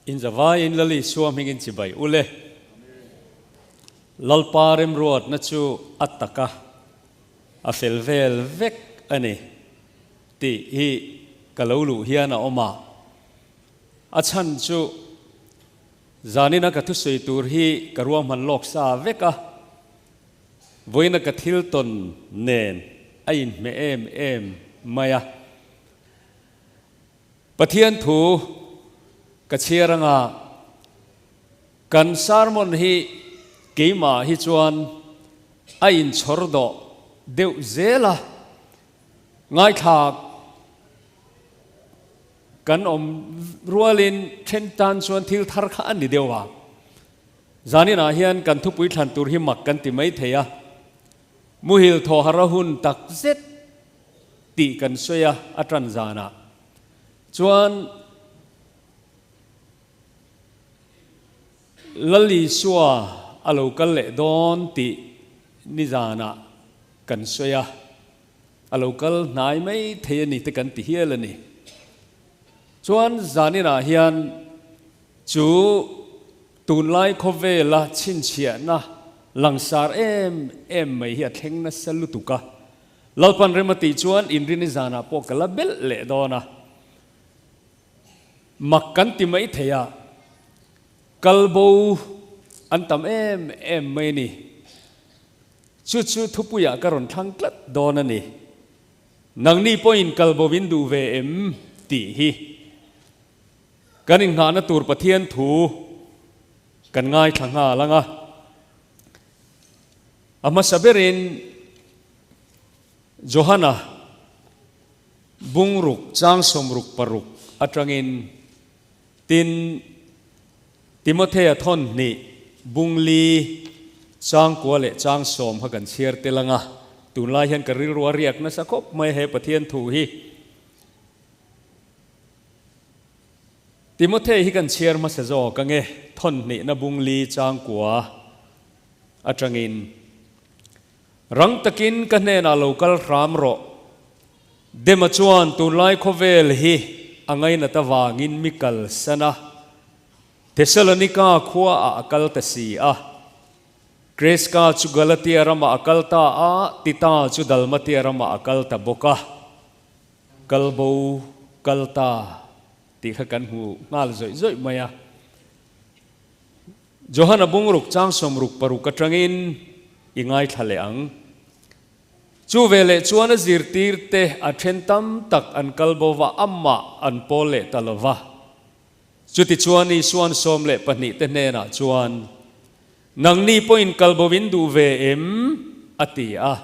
In zavaiin Lal Isua hmingin chibai u le. Lalpa remruatna chu a taka a fel vel vek a ni tih hi ka lo luh hian a awm a. A chhan chu zanina ka thusawi tur hi ka ruahman lawk sa vek a, vawiina ka thil tawn nen a inhmeh em em mai a. Pathian thu ka chhiar anga kan sermon hi keimah hi chuan a inchhawr dawh deuh zel a, ngaithlak kan awm rualin then tan chuan thil thar kha a ni deuh a. Zaninah hian kan thupui thlan tur hi mak kan ti mai thei a, muhil thawhara hun tak zet tih kan sawi a, a tan zanah chuan Lal Isua a lo kal leh dawn tih nizanah kan sawi a, a lo kal hnai mai thei a ni te kan ti hial a ni. Chuan zaninah hian chu tunlai khawvela chhinchhiahna langsar em em mai hi a thleng nasa lutuk a, Lalpan rem a tih chuan inrini zanah pawh ka la belh leh dawn a, mak kan ti mai thei a, kalbo an tam em em mai ni. Chu chu thupuiah ka rawn thlang tlat dawn a ni. Nangni pawhin kalbo in duh ve em tih hi kan inghahna tur Pathian thu kan ngaithla nghal ang a. A hmasa berin Johana bungruk chang 66 atangin tin Timothea thawn hnih bung li chang kua leh chang sawm kha kan chhiar tel ang a, tunlai hian ka rilru a riak nasa khawp mai he Pathian thu hi. Timothea hi kan chhiar hmasa zawk ang e, thawn hnihna bung li chang kua. Atangin, Rang takin ka hnenah lo kal hram rawh. Dema chuan tunlai khawvel hi a ngainat avangin mi kalsan a, Thessalonika khua ah a kal ta si a. Kreska chu Galatia ramah a kal ta a, Tita chu Dalmatia ramah a kal ta bawk a. Kal bo kal ta tih kha kan hmu nghal zawih zawih mai a. Johana bungruk chang 66 atangin i ngaithla leh ang. Chu veleh chuan a zirtirte a then tam tak an kal bo va, amah an pawl leh ta lo va. Chutichuan Isuan 12 te hnenah chuan, Nangni pawhin kal bo in duh ve em? a ti a.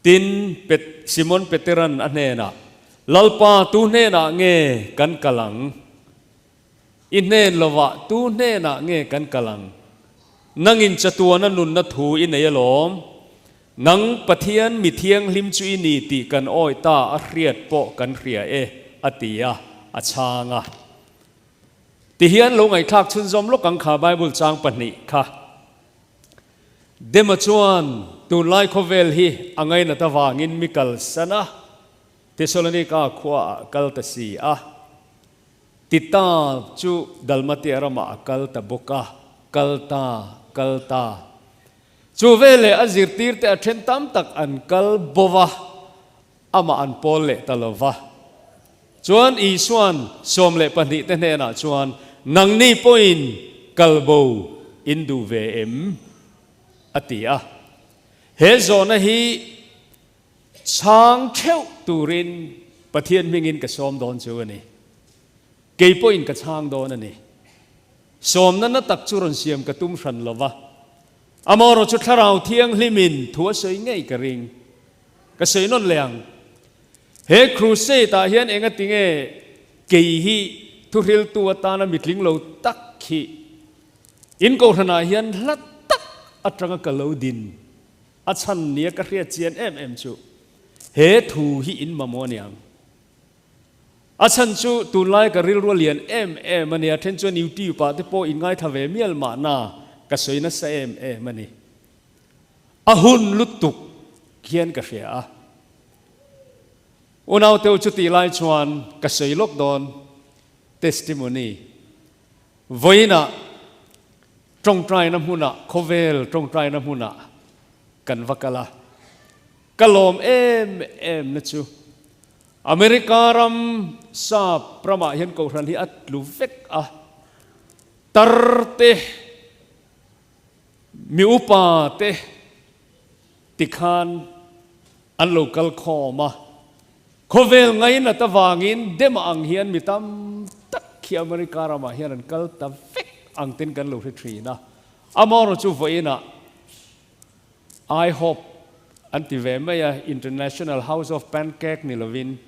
Tin, Pet, Simon Peteran a hnenah, Lalpa, tu hnenah nge kan kal ang? I hnen lovah tu hnenah nge kan kal ang? Nangin chatuana nunna thu i nei alawm. Nang Pathian mi thianghlim chu i ni tih kan awih ta a hriat pawh kan hria e, a ti a, a chhang a. Tihian lo ngaihthlak chhunzawm lawk ang kha Bible chang pahnih kha. Dema chuan tunlai khawvel hi a ngainat avangin mi kalsan a, Thessalonika khuaah kal ta si a. Tita chu Dalmatia ramah a kal ta bawk a, kal ta, kal ta. Chu veleh a zirtirte a then tam tak an kal bo va, amah an pawl leh ta lo va. Chuan Isua'n 12 te hnenah chuan, Nangni pawhin kal bo in duh ve em? a ti a. He zawhna hi Chhang theuh turin Pathian hmingin ka sawm dawn chu a ni. Kei pawhin ka chhang dawn a ni. Sawmna na tak chu rawn siam ka tum hran lo va. Amaherawh chu Thlarau Thianghlimin thu a sawi ngei ka ring. Ka sawi nawn leh ang. He crusade ah hian engati nge kei hi thuhriltu atana mitling lo tak hi in kohhranah hian hla tak atanga ka lo din A chhan nia ka hriat chian em em chu he thu hi in mamawh aniang. A chhan chu tunlai ka rilru a lian em em a nia, then chuan YouTube ah te pawh in ngaithla ve mial mahna ka sawi nasa em em a ni. A hun lutuk hian ka hria a. Unauteu chutih lai chuan ka sawi lawk dawn testimony. Vawiinah tawngtaina hmunah, khawvel tawngtaina hmunah kan va kal a. Ka lawm em em na chu America ram sap ramah hian kohhran hi a tlu vek a, tar te, mi upa te tikhan an lo kal khawm a. Khawvel ngainat avangin dem ang hian mi tam tak hi America ramah hian an kal ta vek ang ten kan lo hre thin a. Amaherawhchu chu vawiinah IHOP an ti ve mai a, International House of Pancake ni lovin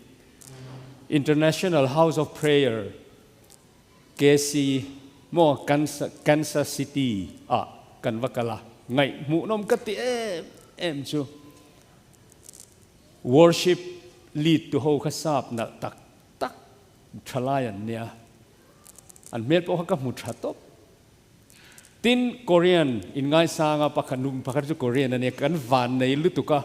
International House of Prayer, KC maw Kansas City ah kan va kal a, ngaihhmuhnawm ka ti em em chu. Worship lead tu ho kha sap nalh tak tak thalai an nia, an hmel pawh kha ka hmu tha tawp. Tin, Korean in ngaisanga pakhat nu pakhat chu Korean a nia, kan van nei lutuk a,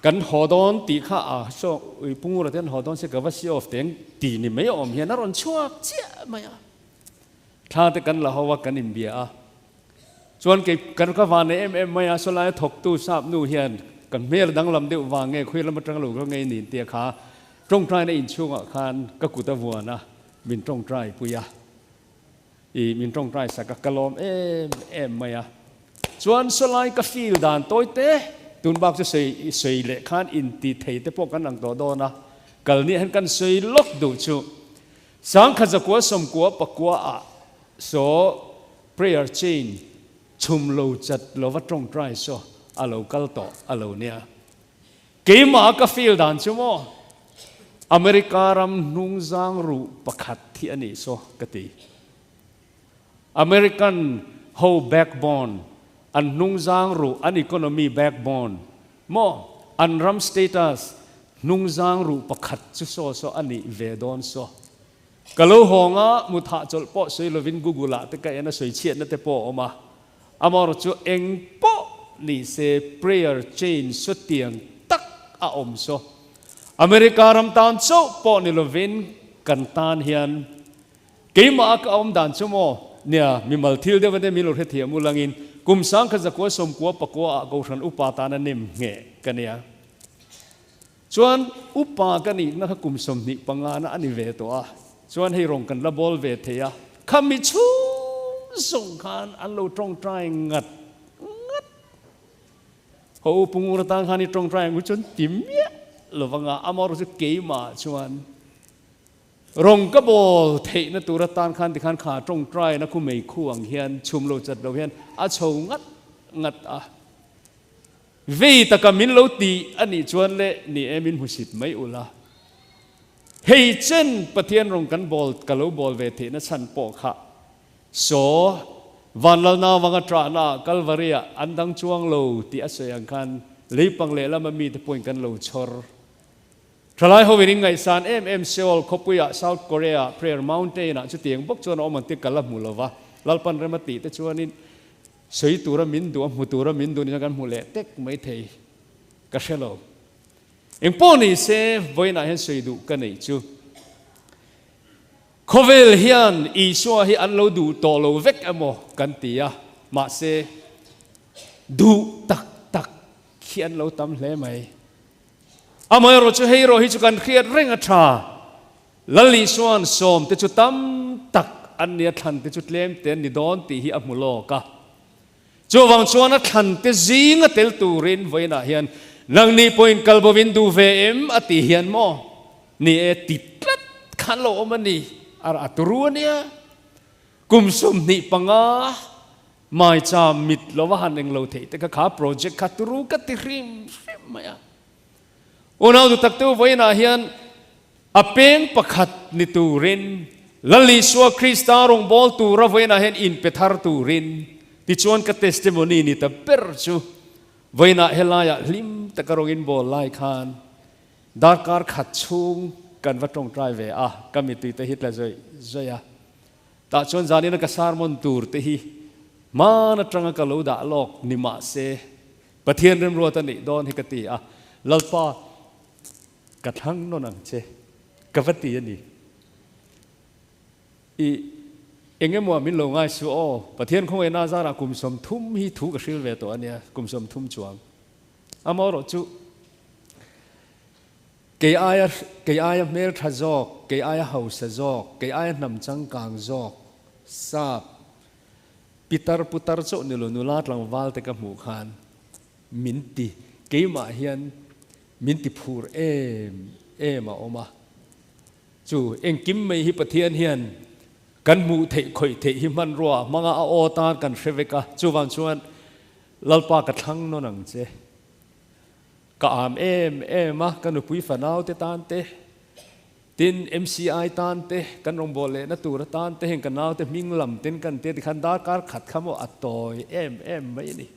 kan haw dawn tih kha a saw ui pungura te an haw dawn se ka va si off teng ti ni mai awm hian a rawn chhuak chiah mai a, thla te kan la ho a kan inbia a, Chuan kei kan ka van nei em em mai a, sawlaia thawktu sap nu hian kan hmel a danglam deuh vang nge khawi lam atanga lo ka ngei niin tia kha tawngtaina inchhungah khan ka kut a vuan a, min tawngtai pui a, i min tawngtai sak a, ka lawm em em mai a. Chuan sawlai ka feel dan tawi te, tun bak chu sawi sawi leh khan inti thei te pawh kan ang tawh dawn a, kal nih hian kan sawi lawk duh chu Sangkhat zakua sawmkua pakua ah saw Prayer chain chhum lo chat lova tawngtai saw a lo kal tawh a lo nia. Keimah ka feel dan chu maw America ram hnungzang ruh pakhat hi a nih saw ka ti. American ho backbone, an hnungzang ruh, an economy backbone maw an ram status hnungzang ruh pakhat chu saw saw a nih ve dawn saw. Ka lo hawng a, muthah chawlh pawh sawi lovin Google ah te ka en a sawi chhiatna te pawh a awm a, amaherawh chu eng pawh ni se prayer chain sawtiang tak a awm saw. America ram tan chauh pawh ni lovin kan tan hian keimah a ka awm dan chu maw nia mimal thil deuh ania min lo hrethiam u langin kum sangkhat zakua sawmkua pakua ah Kohhran upa tan a nem ngheh ka nia. Chuan upa ka nihna kha kum 25 na a ni ve tawh a, chuan hei rawng kan la bawl ve thei a, khami chhung zawng khan an lo tawngtai ngat ngat. Haw u Pungur atan khan i tawngtai ang u chuan ti miah lo vang a, amaherawh chu keimah chuan rawng ka bawl theihna tur atan khan tikhan kha tawngtaina khu meikhu ang hian chhum lo chat lo hian a chho ngat ngat a. Vei taka min lo ti a nih chuan le ni e min hmusit mai ula. Hei chen Pathian rawng kan bawl ka lo bawl ve theihna chhan pawh kha saw Vanlalna vanga ṭahna ah Kalvari ah an dang chuang lo tih a sawi ang khan leipang lehlama mite pawhin kan lo chhawr. Ṭhalai ho in inngaihsan em em Seoul khawpui ah South Korea ah Prayer Mountain ah chutiang bawk chuan a awm ang tih ka la hmu lova Lalpan rem a tih te chuanin Sawi tura min duh a, hmu tura min duh ni chuan kan hmu leh tek mai thei ka hre lo. Eng pawh ni se vawiinah hian sawi duh ka neih chu khawvel hian Isua hi an lo duh tawh lo vek emaw kan ti a, mahse duh tak tak hi an lo tam hle mai. Amaherawhchu chu hei erawh hi chu kan hriat reng a tha. Lal Isua'n sawmte chu tam tak an nia thlante chu tlemte an ni dawn tih hi a hmu lawk a. Chuvang chuan a thlante zinga tel turin vawiinah hian nangni pawhin kal bovin duh ve em a tih hian maw ni e ti tlat khan lo awm a ni. A a turu a nia. Kum 25 maicham mit lova han englo theih te kha kha project kha turu ka ti hrim hrim mai a. Unau dutak te u vawiinah hian a peng pakhat ni turin Lal Isua Krista rawngbâwl tura vawiinah hian inpe thar turin tichuan ka testimony ni ta ber chu vawiinah helaiah hlim taka rawng inbawl lai khan darkar khat chhung kan va tawngtai ve a, ka mittui te hi tla zawih zawih a. Tah chuan zanina ka sermon tur te hi hman atanga ka lo dah lawk ni mahse Pathian remruat a nih dawn hi ka ti a, Lalpa ka thlang nawn ang che ka va ti a ni. I Eng emaw min lo ngai suh aw, Pathian khawngaihna zarah kum 30 hi thu ka hril ve tawh a nia, kum 30 chuang. Amaherawh chu kei aia kei aia hmeltha zawk, kei aia hausa zawk, kei aia hnam changkang zawk, sap, pitar putar chauh ni lo nula tlangval te ka hmuh khan min ti keimah hian min ti phur em em a awm a. Chu engkim mai hi Pathian hian kan hmuh theih khawih theih hi hmanrua hmanga a aw tan kan hre vek a, chuvang chuan Lalpa ka thlang nawn ang che. Ka am em em a, ka nupui fanau te tan te, tin MCI tan te, kan rawngbâwl lehna tur atan te heng ka naute hming lam ten kan tia tikhan darkar khat kha maw a tawi em em mai a ni.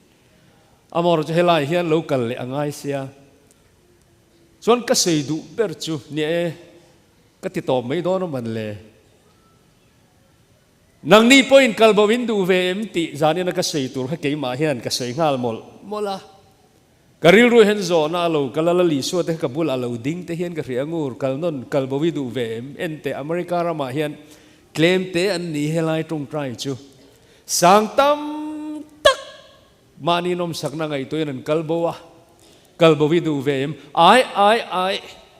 Amaherawhchu helai hian lo kal leh a ngai sia. Chuan ka sawi duh ber chu ni e, ka ti tawp mai dawn awm an le. Nangni pawhin kal bo in duh ve em tih zanina ka sawi tur kha keimah hian ka sawi nghal mawlh mawlh a. Ka rilru hian zawhna a lo kal a, Lalisua te kha ka bulah a lo ding te hian ka hria ngur, kal nawn kal bo i duh ve em? Enteh America ramah hian tlem te an ni helai tawngtai chu sang tam tak Mahni nawmsakna ngaihtuahin an kal bo a, kal bo hi duh ve em? Ai, ai, ai,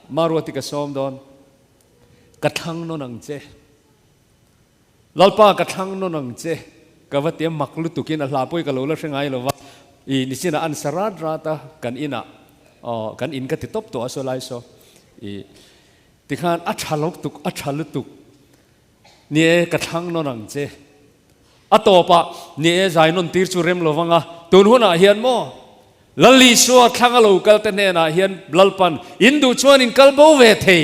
Maruati ka sawm dawn, ka thlang nawn ang che. Lalpa ka thlang nawn ang che, ka va ti a, mak lutukin a hla pawh hi ka lo la hre ngai lo va, i nichinah an sa rat rat a, kan inah, aw, kan in ka ti tawp tawh a saw lai saw, i tikhan a tha lutuk, a tha lutuk. Ni e, ka thlang nawn ang che. A tawpah, Ni e, zai nawn tir chu rem lo vang a, tun hunah hian maw? Lal Isua thlang a lo kal te hnenah hian Lalpan, In duh chuan in kal bo ve thei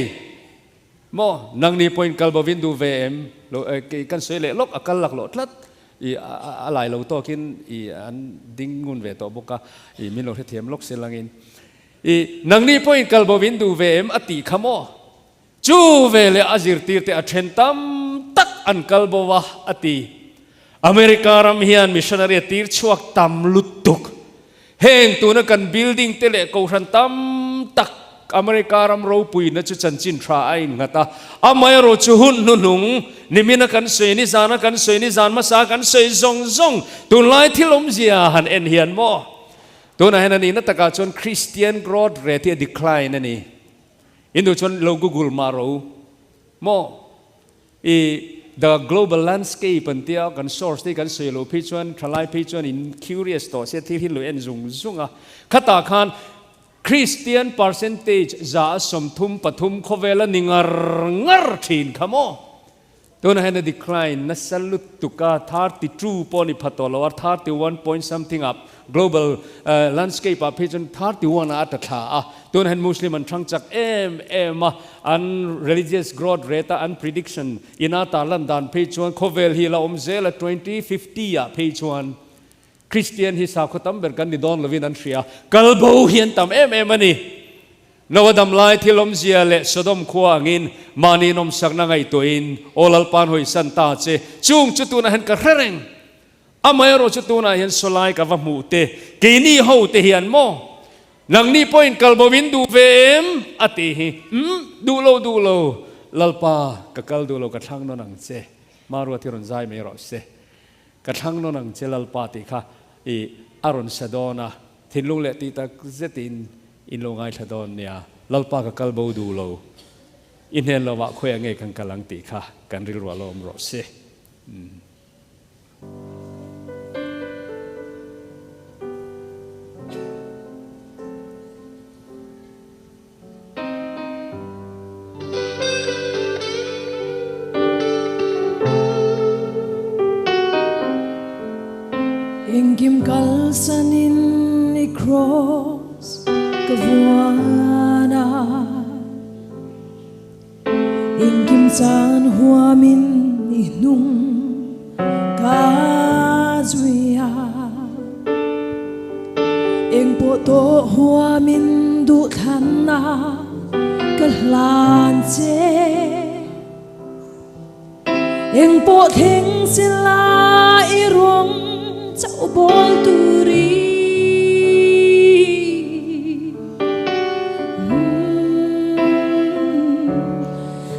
maw? Nangni pawh in kal bo in duh ve em? Lo, kei kan sawi leh lawk, a kal laklawh tlat. I a lai lo tawkin i an ding ngun ve tawh bawk a, i min lo hrethiam lawk se langin. I nangni pawh in kal bo in duh ve em? A tih kha maw? Chu veleh a zirtirte a then tam tak an kal bo a, a ti. America ram hian missionary a tir chhuak tam lutuk. Heng tuna kan building te leh kohhran tam tak America ram ropuina chu chanchin tha a innghat a. Amaherawh chu hun hnuhnung, nimina kan sawi, nizana kan sawi, nizan hmasa kan sawi zawng zawng tunlai thil awmzia han en hian maw? Tunah hian a nihna takah chuan Christian growth rate hi a decline a ni. Hindu chuan lo google mah ro maw? I the global landscape an tia kan source te kan sawi lo phei chuan thalai phei chuan in curious tawh sia thil hi lo en zung zung a. Khatah khan Christian percentage za a 33 khawvel a ni ngar ngar thin kha maw? Tunah hian a decline nasa lutuk a, 32 pawh a ni pha tawh lo a, 31 point something ah global landscape ah phei chuan 31 ah a ta thla a. Tunah hian Muslim an thang chak em em a, an religious growth rate a an prediction ina tarlan dan phei chuan khawvel hi la awm zel a, 2050 ah phei chuan Christian hi sakhaw tam ber kan ni dawn lovin an hria, kal bo hi an tam em em a ni. Noa dam lai thil awmzia leh Sodom khua angin mahni nawmsakna ngaihtuahin, Aw Lalpa'n hawisan ta che, chung chu tunah hian ka hre reng. Amaherawh chu tunah hian sawlai ka va hmuh te, keini ho te hian maw? Nangni pawhin kal bo in duh ve em? a ti hi. Umm, duh lo, duh lo, Lalpa, ka kal duh lo, ka thlang nawn ang che. Maruat hi rawn zai mai rawh se. Ka thlang nawn ang che Lalpa tih kha i a rawn sa dawn a, thinlung leh tih tak zetin in lo ngaithla dawn nia, Lalpa ka kal bo duh lo, i hnen lovah khawiah nge kan kal ang tih kha kan rilru a lo awm rawh se. Engkim kalsanin i cross ka vuan a, Engkim chan huamin i hnung ka zui a. Eng pawh tawh huamin duhthlanna ka hlan che. Eng pawh thleng sila i rawng chauh bawl turin.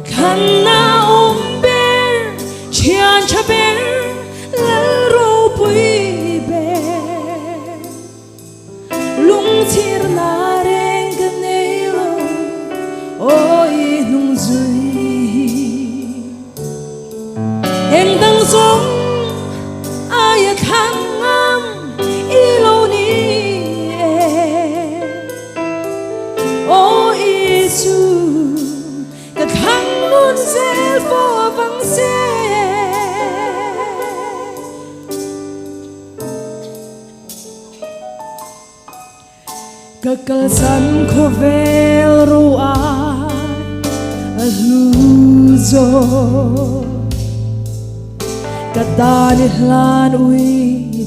Thlanna awm ber, thian tha ber. Ka kalsan khawvel ro ai a hlu zawk. Ka tan i hlan ui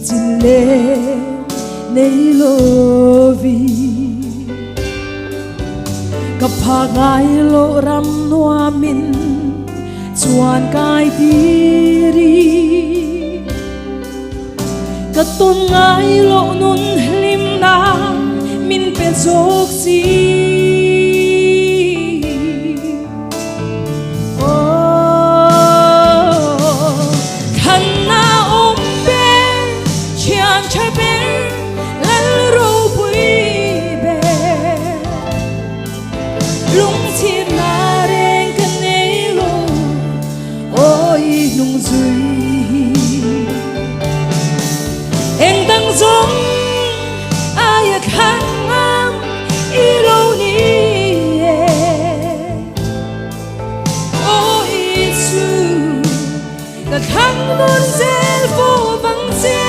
chin le nei lovi. Ka phak ngai lo ram nuamin chuan kai tiri. Ka tawn ngai loh nun hlimna min pe zawk si. Aw, thlanna awm ber, thian tha ber, lal ropui ber. Lungchhirna reng ka nei lo, aw i hnung zui hi. Eng dang zawng aia thlang ngam i lo ni e. Aw Isu, ka thlang nawn zel fo vang che.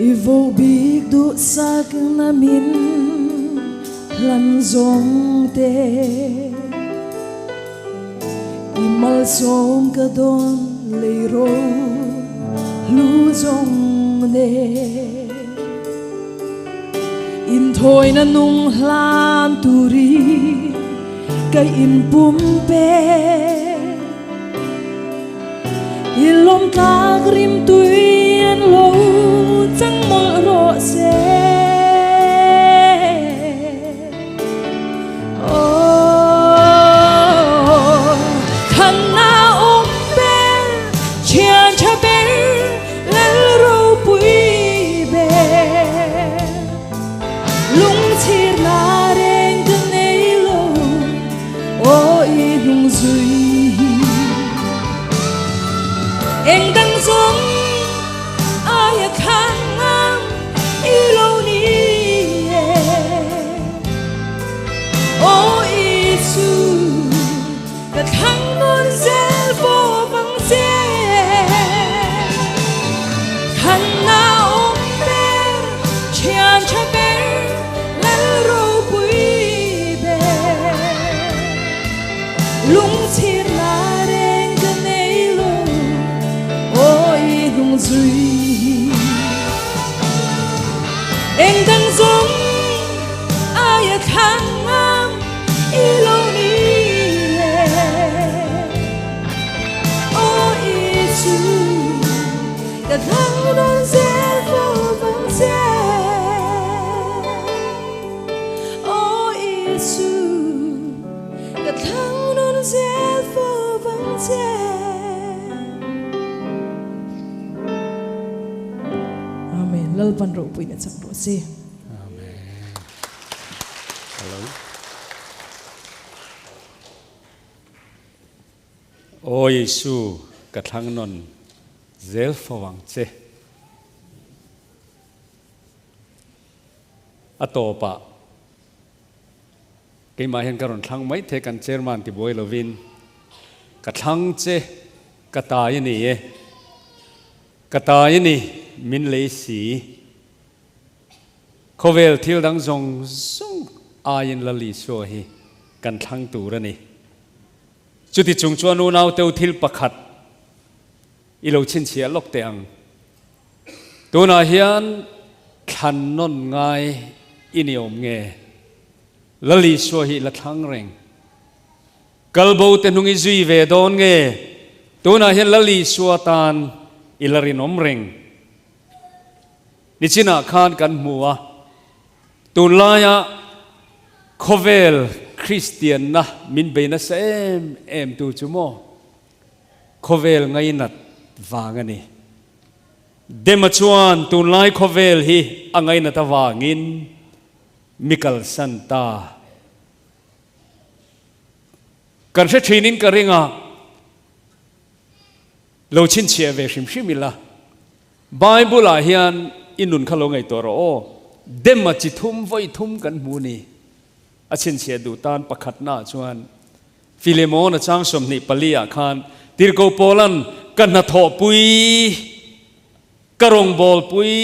I vo bik duhsak na min hlan zawng te, I malsawm ka dawn lei ro hlu zawng ne. Inthawina nung hlan turin ka inpum pe. I lawmtlak rimtui an lo chang mawlh rawh se. Aw, thlanna awm ber, thian tha ber, Lal ropui ber, lungchhirna reng ka nei lo, aw i hnung zui hi. Eng dang zawng aia khan ngam i lo ni e, aw Isu. Ka thlang nawn zel fawp ang che. Thanna awm ber, thian tha ber, lal ropui ber. Lungchhirna reng ka nei lo, aw i hnung zui hi. Eng dang zawng aia thlang ngam i lo ni e. Aw Isu, ka thlang nawn zel fo vang che. Aw Isu, ka thlang nawn zel fo vang che. Amen. Lalpan ropuina chak rawh se. Amen. Hello. Aw Jesu, ka thlang nawn zel fo ang che. A tawpah keimah hian ka rawn thlang mai thei kan chairman ti buai lovin ka thlang che ka tai a ni e. Ka tai a ni min lei si. Khawvel thil dang zawng zawng aiin Lal Isua hi kan thlang tur a ni. Chuti chung chuan unauteu thil pakhat i lo chhinchhiah lawk teh ang. Tunah hian thlan nawn ngai i ni awm nge? Lal Isua hi i la thlang reng. Kalbo te hnung i zui ve dawn nge? Tunah hian Lal Isua tan i la rinawm reng. Nichinah khan kan hmu a, tunlaia khawvel Kristianna min bei nasa em em tu chu maw khawvel ngainat vang a ni. Dema chuan tunlai khawvel hi a ngainat avangin mi kalsan ta. Kan hre thinin ka ring a, lo chhinchhiah ve hrim hrim ila. Bible ah hian i nun kha lo ngaihtuah rawh aw. Dem a chi thum vawi thum kan hmu ni. A chhinchhiah duh tan pakhatna ah chuan Philemon a chang 24 ah khan Tirhkoh Paula'n ka hnathawhpui, ka rawngbawlpui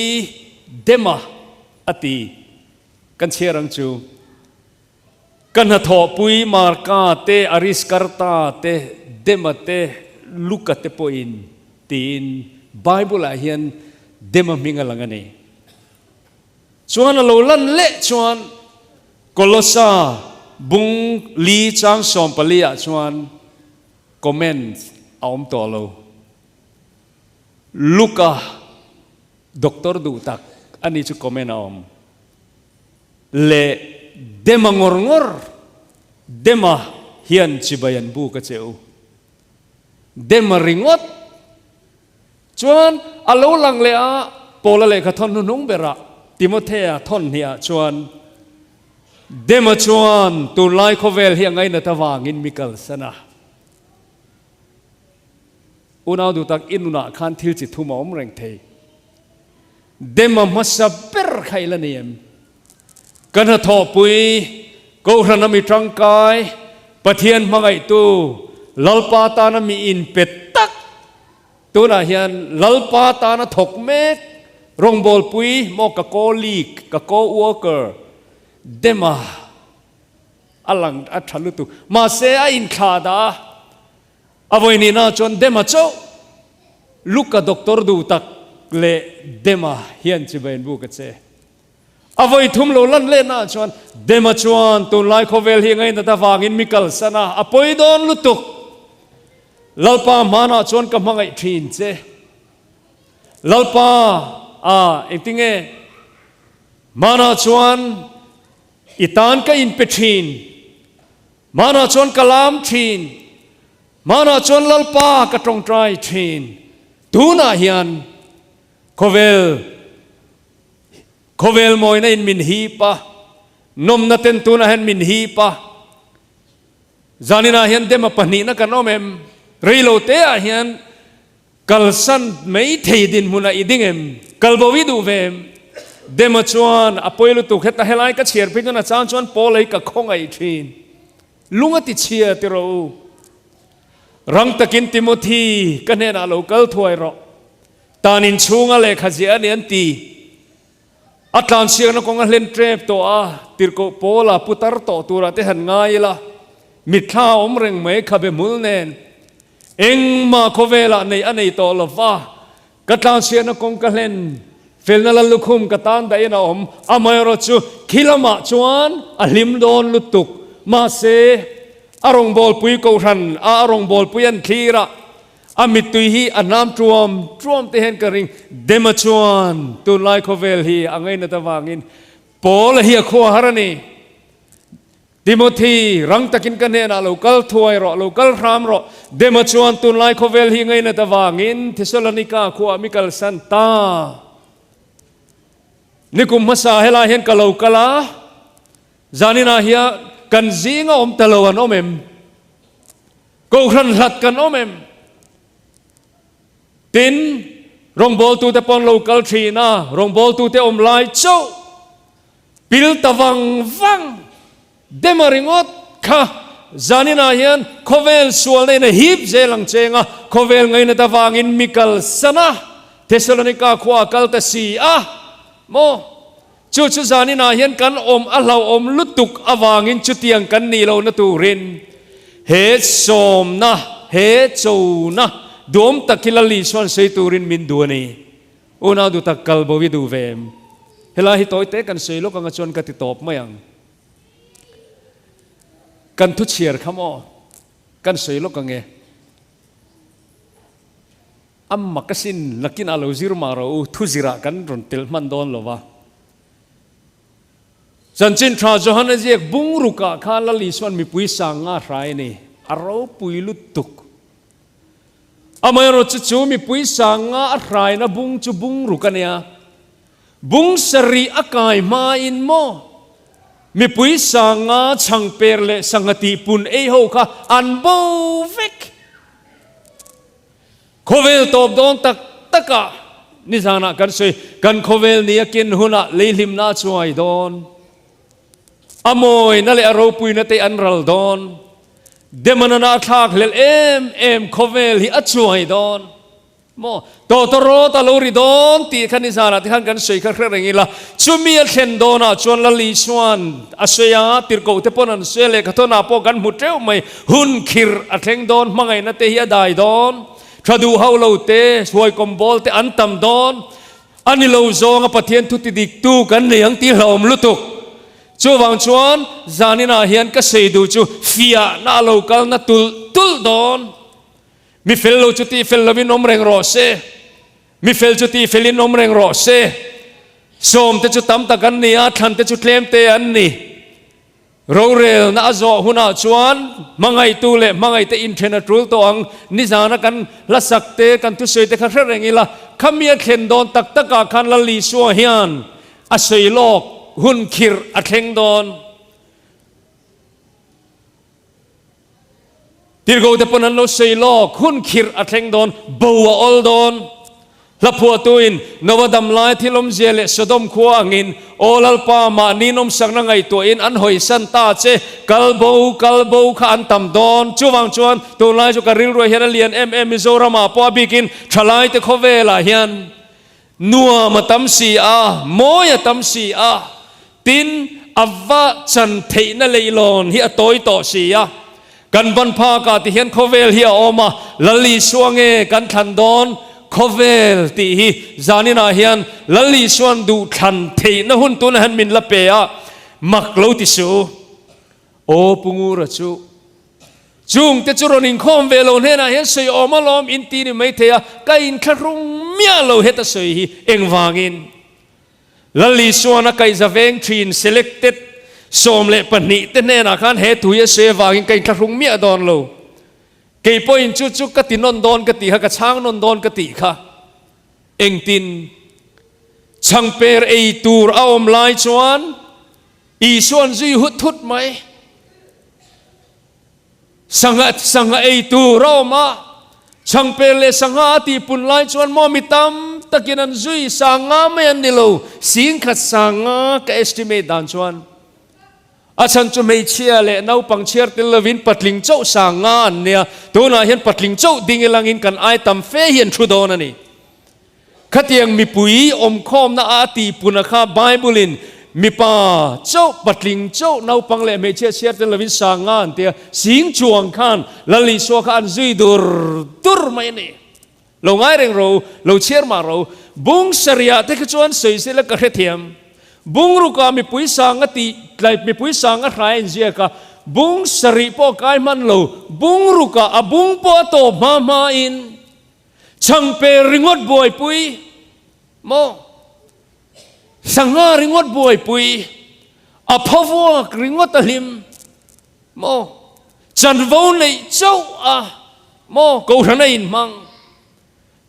Dema a ti. Kan chhiar ang chu. Ka hnathawhpui Marka te, Ariskarta te, Dema te, Luka te pawhin tiin Bible-ah hian Dema hming a lang a ni. Chuan a lo lan leh chuan Kolosa bung li chang 14 ah chuan comment a awm tawh lo. Luka doctor duh tak a ni chu comment a awm. Leh Dema ngawr ngawr, Dema hian chibai an buk a che u. Dema ringawt chuan a lo lang leh a, Paula lehkha thawn hnuhnung berah Timothea thawn hniah chuan Dema chuan tunlai khawvel hi a ngainat avangin mi kalsan a. Unau duh tak i nunah khan thil chi thum a awm reng thei. Dem a hmasa ber kha i la ni em? Ka hnathawhpui, Kohhran a mi tangkai, Pathian hmangaihtu, Lalpa tana mi inpe tak, tunah hian Lalpa tana thawk mek, rawngbawlpui maw ka colleague, ka co-worker, dem a a lang a tha lutuk. Mahse a inthlah dah a. A vawihnihna chuan Dema chauh Luka doctor duh tak leh Dema hian chibai an buk a che. A vawi thum lo lan lehna chuan Dema chuan tunlai khawvel hi ngainat avangin mi kalsan a, a pawi dawn lutuk. Lalpa hmanah chuan ka hmangaih thin che. Lalpa a engtinge hmanah chuan i tan ka inpe thin. Hmanah chuan ka lam thin, hmanah chuan Lalpa ka tawngtai thin, tunah hian khawvel khawvel mawina in min hip a, nawmna ten tunah hian min hip a, zaninah hian dema pahnihna kan awm em? Reilo te ah hian Kalsan mai thei dinhmunah i ding em? Kalbo i duh ve em? Dema chuan a pawi lutuk heta helai ka chhiar phei chuan a chang chuan Paul ei ka khawngaih thin. Lung a ti chhia ti rawh u. Rang takin Timothy ka hnenah lo kal thuai rawh. Tan inchhunga lehkha ziah a ni an ti. A tlansiakna kawng a hlen tep tawh a, tirhkoh Paula putar tawh turah te han ngai ila, mitthla a awm reng mai khabe hmul nen. Engmah khawvelah neih a nei tawh lo va, ka tlansiakna kawng ka hlen, felna lal lukhum ka tan dahin a awm, amaherawh chu khi lamah chuan a hlim dawn lutuk. Mahse, a rawngbawlpui kohhran a a rawngbawlpui an thlir a, A mittui hi a hnam tuam tuam te hian ka ring. Dema chuan tunlai khawvel hi a ngainat avangin Paula hi a khua har a ni. Timothy, rang takin ka hnenah lo kal thuai rawh, lo kal hram rawh. Dema chuan tunlai khawvel hi ngainat avangin Thesalonika khuaah mi kalsan ta. Nikum hmasa helai hian ka lo kal a, zaninah hian kan zinga awm ta lo an awm em? Kohhran hlat kan awm em? Tin, rawngbawltute pawn lo kal thin a, rawngbawltute awm lai chauh pil ta vang vang dem a ringawt kha zaninah hian khawvel sualna in a hip zel ang cheng a, khawvel ngainat avangin mi kalsan a, Thessalonika khua a kal ta si a maw? Chu chu zaninah hian kan awm a hlauhawm lutuk avangin chutiang kan nih lohna turin he sawmna, he chona duhawm tak hi Lal Isua'n sawi turin min duh a ni. Unau duh tak kal bo i duh ve em? Helai hi tawi te kan sawi lawk anga chuan ka ti tawp mai ang. Kan thu chhiar kha maw? Kan sawi lawk ange. A mak asin, nakinah lo zir mah rawh u, thu zirah kan rawn telh hman dawn lo va. Chanchin tha Johana ziak bung rukah khan Lal Isua'n mipui sang nga hrai a ni, a ropui lutuk. Amaherawhchu chu mipui sang nga a hraina bung chu bung ruk a nia. Bung sarih a kai hmain maw mipui sanga chhangper leh sangha tihpun ei ho kha an bo vek. Khawvel tawp dawn tak takah Nizanah kan sawi, kan khawvel ni a ken hunah leihlimna a chuai dawn. A mawina leh a ropuina te an ral dawn. Demanana a thlak hlelh em em khawvel hi a chuai dawn. Maw? Tawtawrawt a lo ri dawn tih kha nizanah te khan kan sawi kha hre reng ila, chumi a thlen dawnah chuan Lal Isua'n a sawi a, tirhkoh te pawn an sawi a, lehkhathawnah pawh kan hmu teuh mai, hun khirh a thleng dawn, hmangaihna te hi a dai dawn, tha duh hauh lo te, huaikawm bawl te an tam dawn, a ni lo zawnga Pathian thu ti diktu kan nei ang tih hlauhawm lutuk. Chuvang chuan zaninah hian ka sawi duh chu fiahna a lo kalna tulh tulh dawn. Mi fel lo chu tih fel lovin awm reng rawh se, mi fel chu tih felin awm reng rawh se. Sawmte chu tam tak an ni a, thlante chu tlemte an ni. Rorelna a zawh hunah chuan hmangaihtu leh hmangaihte inthen a tul tawh ang. Nizana kan hlasak te, kan thusawi te kha hre reng ila, khami a thlen dawn tak takah khan Lal Isua hian a sawi lawk hun khirh a thleng dawn. Tirhkoh te pawn an lo sawi lawk, hun khirh a thleng dawn, bo a awl dawn. Hla phuahtuin Noa dam lai thil awmzia leh Sodom khua angin, Aw Lalpa, mahni nawmsakna ngaihtuahin an hawisan ta che, kal bo, kal bo kha an tam dawn. Chuvang chuan tunlai chu ka rilruah hian a lian em em Mizoramah pawh a bikin thalaite khawvelah hian Nuam a tam si a, mawi a tam si a, tin, a va chan theihna leihlawn hi a tawi tawh si a. Kan ban phakah ti hian khawvel hi a awm a, Lal Isua nge kan thlan dawn khawvel tih hi zaninah hian Lal Isua'n duh thlan theihna hun tunah hian min la pe a, mak lo ti suh u. Aw Pu Ngura chu Chung te chu rawn inkhawm ve lo hnenah hian sawi awm alawm in ti ni maithei a, ka inthlahrung miah lo heta sawi hi engvangin? Lal Isuan a kaihza veng thin selected 12 te hnenah khan he thu hi a sawi avangin ka inthlahrung miah dawn lo. Kei pawhin chu chu ka ti nawn dawn ka tih kha, ka chhang nawn dawn ka tih kha. Engtin? Chhangper ei tur a awm lai chuan Isuan zui hut hut mai. Sangha sangha ei tur a awm a, chhangper leh sangha a tih pun lai chuan maw mi tam takin an zui sanga mai an ni lo, singkhat sanga ka estimate dan chuan a chhan chu hmeichhia leh naupang chhiar tel lovin patling chauh sanga an nia, tunah hian patling chauh ding ilangin kan ai tam fe hi an thu dawn a ni. Khatiang mipui awmkhawmna a tih puna kha Bible-in mipa chauh, patling chauh, naupang leh hmeichhia chhiar tel lovin sanga an tia, sing chuang khan Lal Isua kha an zui dur dur mai a ni. Lo ngai reng ro, lo chhiar mah ro. Bung sarihah te kha chuan sawi sela ka hrethiam. Bungrukah mipui sanga tih tlai mipui sanga hrai a inziak a, bung sarih pawh kai hman lo, bungrukah a bung pawh a tawp hma hmain, Chhangper ringawt buaipui maw? Sangha ringawt buaipui, a phavuak ringawt a hlim maw? Chanvo neih chauh a maw? Kohhran a inhmang.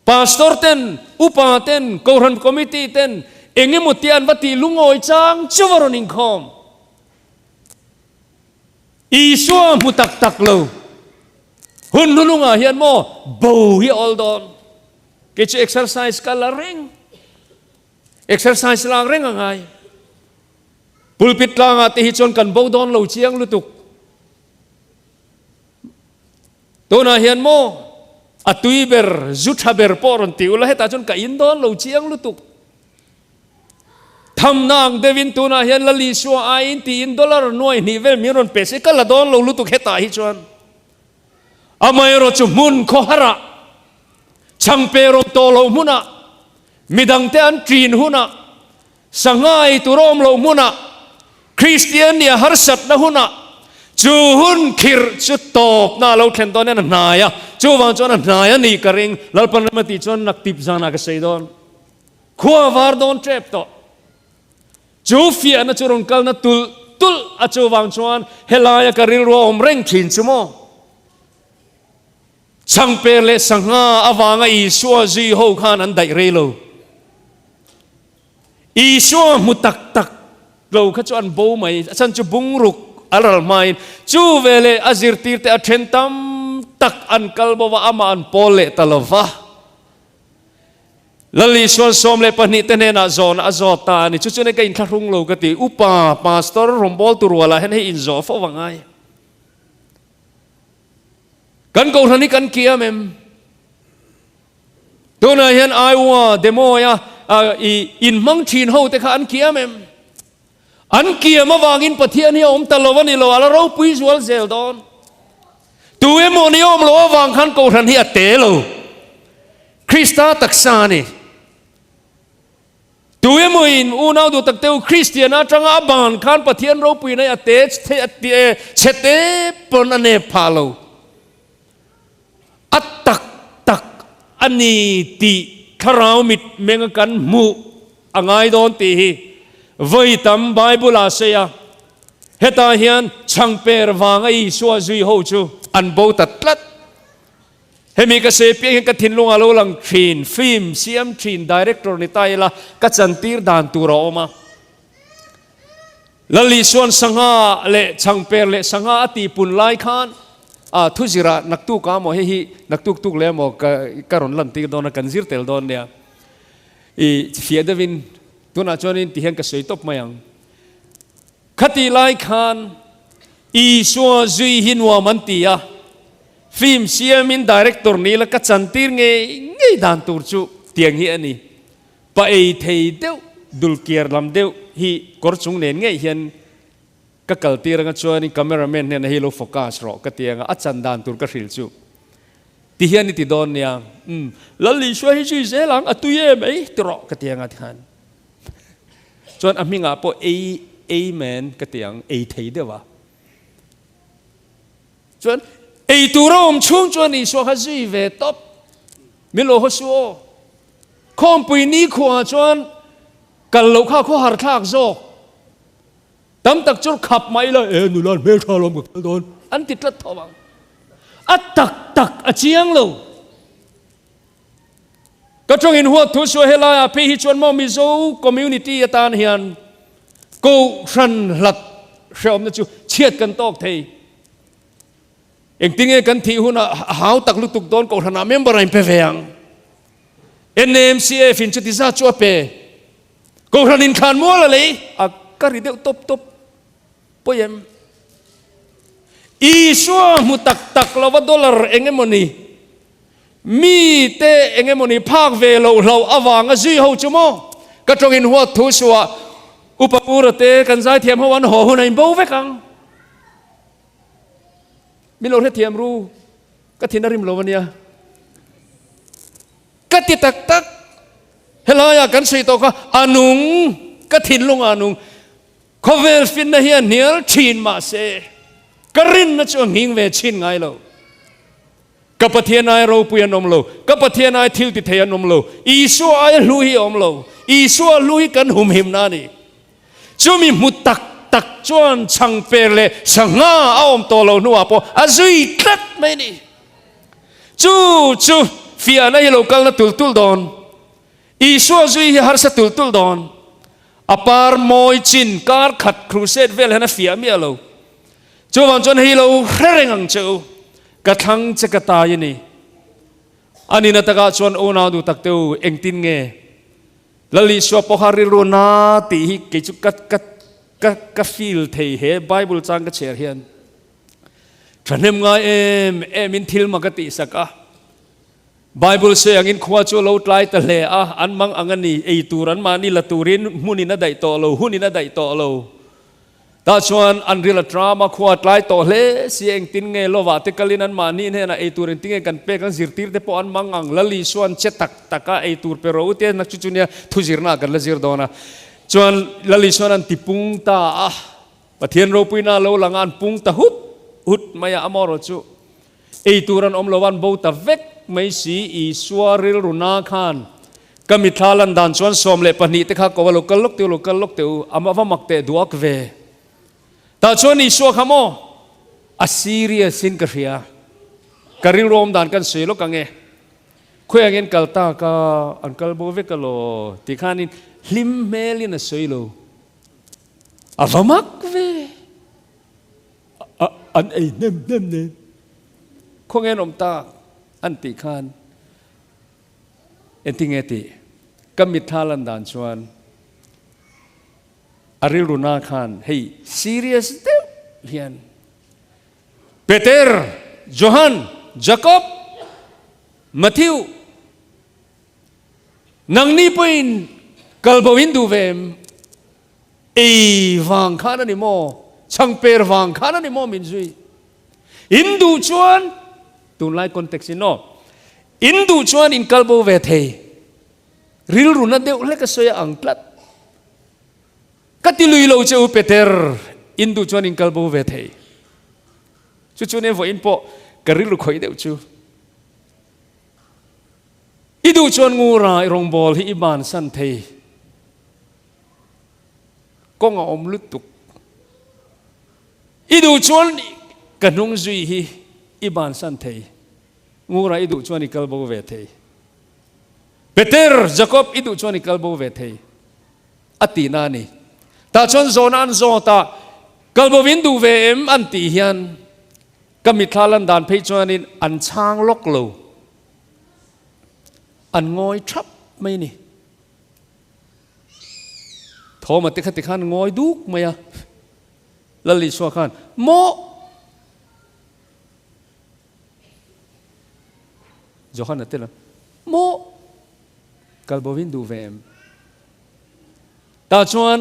Pastor ten, upa ten, kohhran committee ten eng emaw tia an va tih lungawi chang chauh a rawn inkhawm. Isua hmu tak tak lo. Hun hnulungah hian maw bo hi a awl dawn. Kei chu exercise ka la reng. Exercise lak reng a ngai. Pulpit tlangah te hi chuan kan bo dawn lo chiang lutuk. Tunah hian maw a tui ber, zu tha ber pawh rawn ti ula hetah chuan ka in dawn lo chiang lutuk. Thamna ang deuhin tunah hian Lal Isua aiin tiin dollar nuai hnih vel min rawn pe se ka la dawn lo lutuk hetah hi chuan. Amaherawh chu hmun khawharah, chhangpe rawm tawh loh hmunah, midangte an ṭin hunah, sangha ei tur awm loh hmunah, Kristian nia harsatna hunah chu hun khirh chu tawpna a lo thlen dawn hian a hnai a, chuvang chuan a hnai a nih ka ring. Lalpan rem a tih chuan naktip zanah ka sawi dawn. Khua var dawn tep tawh. Chu fiahna chu rawn kalna tulh tulh a chuvang chuan helaia ka rilru a awm reng thin chu maw? Chhangper leh sangha avanga Isua zui ho khan an daih rei lo. Isua hmu tak tak lo kha chu an bo mai. A chhan chu bungruk a ral hmain chu veleh a zirtirte a then tam tak an kal bo va, amah an pawl leh ta lo va. Lal Isuan 12 te hnenah zawhna a zawt ta a ni. Chu chuan ka inthlahrung lo ka ti. Upa, Pastor, rawngbawltu rualah hian hei inzawh fo a ngai. Kan kohhran hi kan kiam em? Tunah hian Iowa, Des Moines-a i inhmang thin ho te kha an kiam em? An kiam avangin Pathian hi a awm ta lo a ni lo, a la ropui zual zel dawn. Tu emaw ni awm lo avang khan kohhran hi a te lo. Krista taksa a ni. Tu emaw in unau duh tak teu Kristian atanga a ban khan Pathian ropuina hi a te chhe te pawn a nep phah lo. A tak tak a ni tih thlarau mit menga kan hmuh a ngai dawn tih hi vawi tam Bible ah sawi a, hetah hian chhangper vanga Isua zui ho chu an bo ta tlat. Hemi ka sawi piang hian ka thinlung a lo lang thin, film siam thin director ni ta ila ka chantir dan tur a awm a. Lal Isua'n sangha leh chhangper leh sangha a tihpun lai khan a thuzirah naktuk a maw hei hi naktuk tuk leh emaw ka ka rawn lantir dawn a kan zir tel dawn nia. I fiah deuhin tunah chuanin tihian ka sawi tawp mai ang. Khatih lai khan Isua zui hi nuam an ti a, film siamin director ni la ka chantir ngei ngei dan tur chu tiang hi a ni. Pa ei thei deuh dulkiar lam deuh hi kawr chung nen ngei hian ka kal tir anga chuanin camera man hnenah hi lo focus rawh ka ti anga a chan dan tur ka hrilh chu ti hian i ti dawn nia umm Lal Isua hi zui zel ang a tui em ei ti rawh ka ti anga tikhan chuan a hmingah pawh ei ei man ka ti ang ei thei deuh a Chuan ei tur a awm chhung chuan Isua kha zui ve tawp. Min lo haw suh aw. Khawmpui nikhua chuan kal loh kha khawhar thlak zawk. Tam tak chu khap mai ila, e nula hmel tha lawm ka kal dawn an ti tlat tho ang. A tak tak a chiang lo. Ka tawngin huat thu suah helaiah phei hi chuan maw Mizo community atan hian Kohhran hlat hrehawmna chu chhiat kan tawk thei. Engtinge kan thih hunah a hau tak lutuk dawn Kohhranah member a inpe ve ang. NAMCF in chuti zat chu a pe. Kohhran inthlan mual a lei a ka ri deuh tawp tawp. Pawi em? Isua hmu tak tak lova dollar eng emawni mite eng emawni phak ve loh hlauh avanga zui ho chu maw? Ka tawngin huat thu suah Upa Pura te kan zaithiam ho an haw hun a inbo vek ang. Min lo hrethiam ru, ka thin a rim lo ania. Ka ti tak tak, helaiah kan sawi tawh kha a nung, ka thinlungah a nung. Khawvel finna hi a hnial thin mahse ka rinna chu a nghing ve chhin ngai lo. Ka Pathian ai ropui an awm lo, ka Pathian ai thil ti thei an awm lo, Isua ai hlu hi a awm lo, Isua hlu hi kan humhimna a ni. Chumi hmu tak tak chuan chhangper leh sangha a awm tawh lo hnuah pawh a zui tlat mai a ni. Chu chu fiahna hi lo kalna tul tul dawn. Isua zui hi harsa tul tul dawn. A par mawi chin kar khat crusade vel hian a fiah miah lo. Chuvang chuan hei lo hre reng ang che u, ka thlang che ka tai a ni. A nihna takah chuan unau duh tak te u, engtin nge Lal Isua pawha rilru na tih hi kei chu ka ka ka ka feel thei he Bible chang ka chhiar hian. Thahnem ngai em em in thil mak a tihsak a. Bible sawi angin khua chu a lo tlai ta hle a, an mang ang a ni, ei tur an mahni la turin hmunin a daih tawh lo, hunin a daih tawh lo. Tah chuan an ril a tram a, khua a tlai tawh hle si, engtin nge lovah te kalin an mahni hnenah ei tur engtin nge kan pek ang, zirtir te pawh an mang ang, Lal Isua an che tak tak a, ei tur pe rawh u tia nak chu chu nia thu zirna ah kan la zir dawn a. Chuan Lal Isuan an tipung ta a, Pathian ropuina a lo lang a, an pung ta hut hut mai a, amaherawh chu Ei tur an awm lo an bo ta vek mai si, Isua rilru na khan ka mithla lan dan chuan 12 te kha ko a lo kal lawk teh u, lo kal lawk teh u, a va mak teh duak ve. Tah chuan Isua kha maw a serious in ka hria, ka rilru awm dan kan sawi lawk ang e, khawi angin kal ta ka an kal bo vek alaw ti khanin hlim hmelin a sawi lo, a va mak ve. An ei hnem hnem nen khawnge an awm tak an tih khan engtinge tih? Ka mitthla lan dan chuan a rilru na khan hei serious deuh hian Peter, Johan, Jakob, Matthew, nangni pawhin kal bo in duh ve em? Ei vang khan a ni maw? Chhangper vang khan a ni maw min zui? In duh chuan, tunlai context in aw, in duh chuan in kal bo ve thei. Rilru na deuh hlek a sawi a ang tlat. Ka ti lui lo che u Peter, in duh chuan in kal bo ve thei. Chu chu nia vawiin pawh ka rilru khawih deuh chu. I duh chuan ngura i rawngbâwl hi i bansan thei. Kawng a awm lutuk. I duh chuan ka hnung zui hi i bansan thei. Ngura i duh chuan i kal bo ve thei. Peter, Jakob i duh chuan i kal bo ve thei. A tihna a ni. Tah chuan zawhna an zawt a, kal bo in duh ve em an tih hian ka mitthla lan dan phei chuanin an chhang lawk lo. An ngawi thap mai a ni. Thawma te kha tikhan ngawi duk mai a. Lal Isua khan, Maw! Johana te lam, Maw! Kal bovin duh ve em? Tah chuan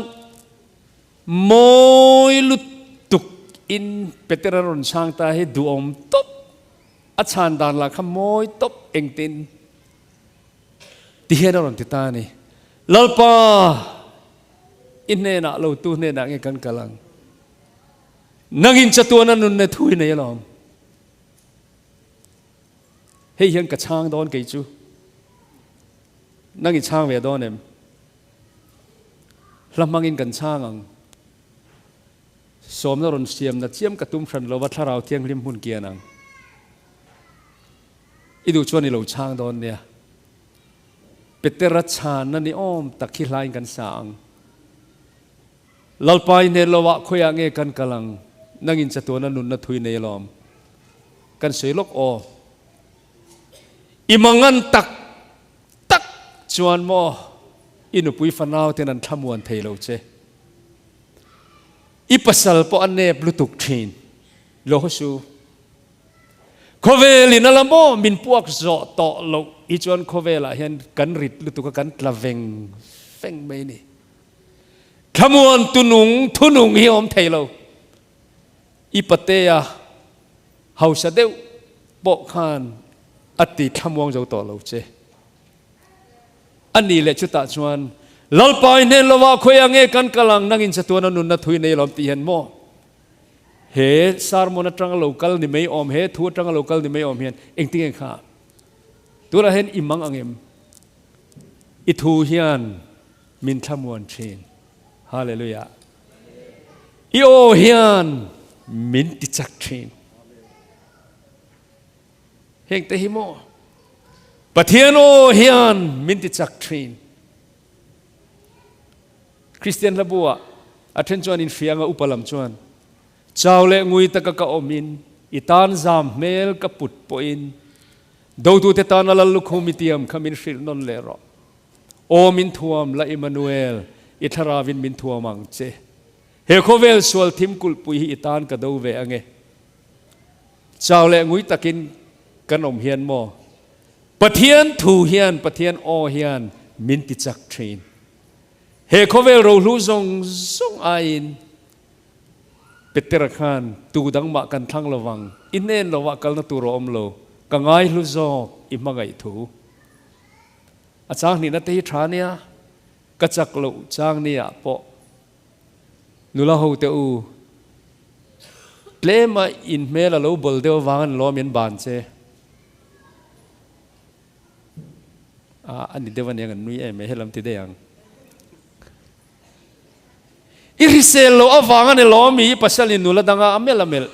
mawi lutuk in Petera rawn chhang ta hi duhawm tawp, a chhan dan lah kha mawi tawp engtin ti hian a rawn ti ta a ni. Lalpa, i hnenah lo tu hnenah nge kan kal ang? Nangin chatuana nunna thu i nei alawm. Hei hian ka chhang dawn kei chu. Nang i chhang ve dawn em? Hla hmangin kan chhang ang. Sawmna rawn siamna chiam ka tum hran lova Thlarau Thianghlim hmun kian ang. I duh chuan i lo chhang dawn nia. Petera chhanna ni awm tak hi hlain kan sa ang. Lalpa i hnen lo ah khawiah nge kan kal ang? Nangin chatuana nunna thui nei alawm. Kan sawi lawk aw. I mangan tak tak chuan maw i nupui fanau ten an thlamuan thei lo che. I pasal pawh a nep lutuk thin. Lo haw su. Khawvel in a la maw min puak zawh tawh loh hi chuan khawvelah hian kan rit lutuk a kan tla veng veng mai a ni. Thlamuan tunung thunung hi a awm thei lo. I patea hausa deuh pawh khan a ti thlamuang zo tawh lo che. A ni leh chutah chuan, Lalpa i hnen lovah khawiah nge kan kal ang, nangin chatuan a nunna thui nei lawm tih hian maw? He sermon atanga lo kal ni mai awm, he thu atanga lo kal ni mai awm hian engtin nge kha? Tunah hian i mang ang em? I thu hian min thlamuan thin. Hallelujah. I aw hian min ti chak thin. Heng te hi maw? Pathian aw hian min ti chak thin. Christian hlabu ah a then chuan in hria anga upa lam chuan chau leh ngui taka ka awm in i tan zam hmel ka put pawhin dotute tana lal lukhum i tiam kha min hrilh nawn leh rawh. Aw min thuam la Immanuel, i thlarauin min thuam ang che. He khawvel sual thim kulhpui hi i tan ka do ve ange. Chau leh ngui takin kan awm hian maw? Pathian thu hian, Pathian aw hian min ti chak thin. He khawvel rohlu zawng zawng aiin Petera khan tu dang mah kan thlang lovang, i hnen lovah kalna tur a awm lo, ka ngaihlu zawk i hmangaih thu. A chang hnihna te hi tha nia, ka chak loh chang nia pawh nula ho te u tlema in hmel a lo bawl deuh avang an lawm in ban che a a ni deuh aniang an nui em e helam ti daih ang. I hrisel loh avang a ni lawm i pasal in nula danga a melh a melh.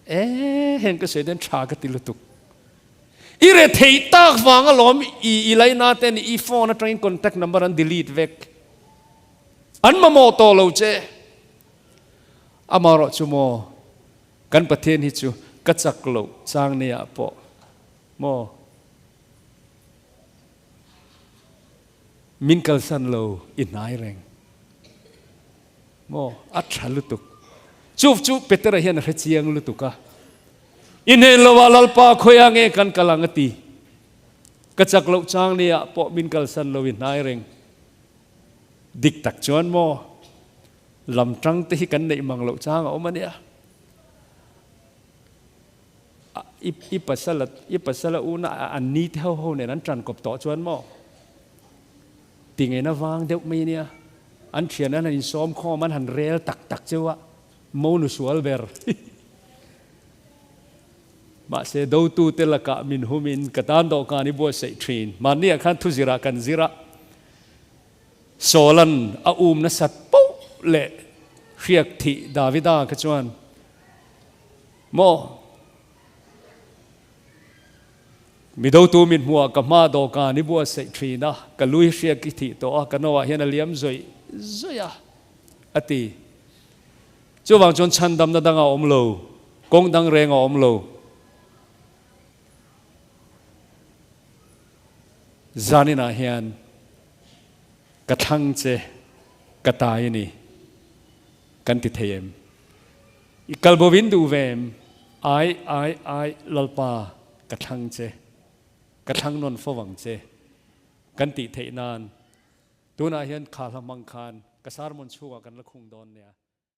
E heng ka sawi dawn tha ka ti lutuk. I re thei tak vang alawm i i laina te ni i phone atangin contact number an delete vek. An mamawh tawh lo che. Amaherawh chu maw kan Pathian hi chu ka chak loh chang nia pawh maw. Min kalsan lo i hnai reng maw? A tha lutuk. Chu chu Petera hian a hre chiang lutuk a. I hnen lo ah Lalpa khawiah nge kan kal ang a ti. Ka chak loh chang ni ah pawh min kalsan lo i hnai reng. Dik tak chuan maw lam tang te hi kan neih mang loh chang a awm a nia. I i pasal i pasala una an ni te ho ho nen an tan kawp tawh chuan maw ti ngeina vang deuh mai nia. An thian an han insawm khawm an han rel tak tak cheu a, mo nu sual ber. Mahse dotute lakah min humin ka tan dawhkan i buatsaih thin. Mahniah khan thuzirah kan zir a, Saul-an a um nasat poh leh hriak thih Davida kha chuan, Maw, mi dotu min hmuah ka hma dawhkan i buatsaih thin a, ka lui hriak i thih tawh a, ka noah hian a liam zawih zawih a, a ti. Chuvang chuan chhandamna dang a awm lo, kawng dang reng a awm lo. Zaninah hian ka thlang che, ka tai a ni, kan ti thei em? I kal bo in duh ve em? Ai, ai, ai, Lalpa, ka thlang che, ka thlang nawn fo ang che, kan tih theih nan tunah hian kha hla hmang khan ka sermon chhungah kan la khung dawn nia.